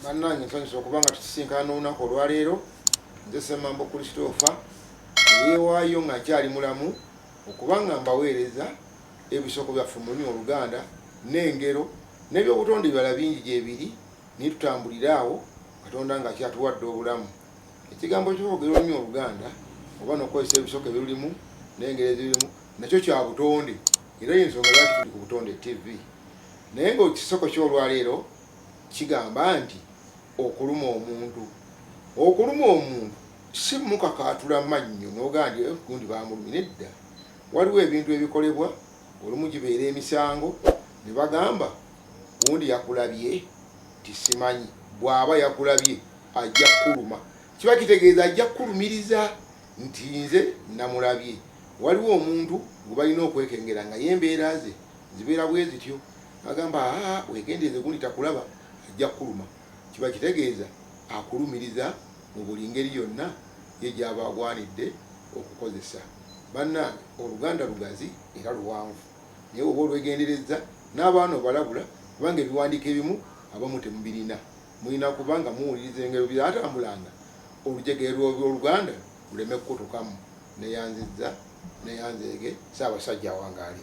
Bannange, nsanyusa okuba nga tusisinkana olunaku olwaleero. Nze Ssemambo Christopher, eyeewaayo nga nkyali mulamu okuba nga mbaweereza ebisoko byaffe mu lulimi Oluganda n'engero n'ebyobutonde ebirala bingi gyebiri, naye tutambulire awo Katonda ng'akyatuwadde obulamu. Ekigambo ky'okwogera olulimi Oluganda oba n'okukozesa ebisoko ebirulimu n'engero ezirimu nakyo kya butonde, era y'ensonga lwaki tuli ku Butonde TV. Naye ng'ekisoko ky'olwaleero kigamba nti okuluma omuntu. Okuluma omuntu si mukakaatula mannyo n'ogamba nti, eh, gundi baamulumye. Nedda, waliwo ebintu ebikolebwa, olumu gibeera emisango ne bagamba gundi yakulabye nti simanyi. Bw'aba yakulabye ajja kukuluma, kiba kitegeeza ajja kukulumiriza nti nze namulabye. Waliwo omuntu gwe balina okwekengera nga ye embeera ze zibeera bwe zityo, agamba, aa, weegendereze gundi takulaba, ajja kukuluma. Kiba kitegeeza akulumiriza mu buli ngeri yonna ye gy'aba agwanidde okukozesa. Bannange, Oluganda lugazi era luwanvu, naye bw'oba olwegenderezza n'abaana obalabula, kubanga ebiwandiiko ebimu abamu temubirina, mulina kuba nga muwuliriza engero byatambulanga, olujegere lw'Oluganda luleme kukutukamu. Neyanzizza, neyanzeege. Ssaabasajja awangaale.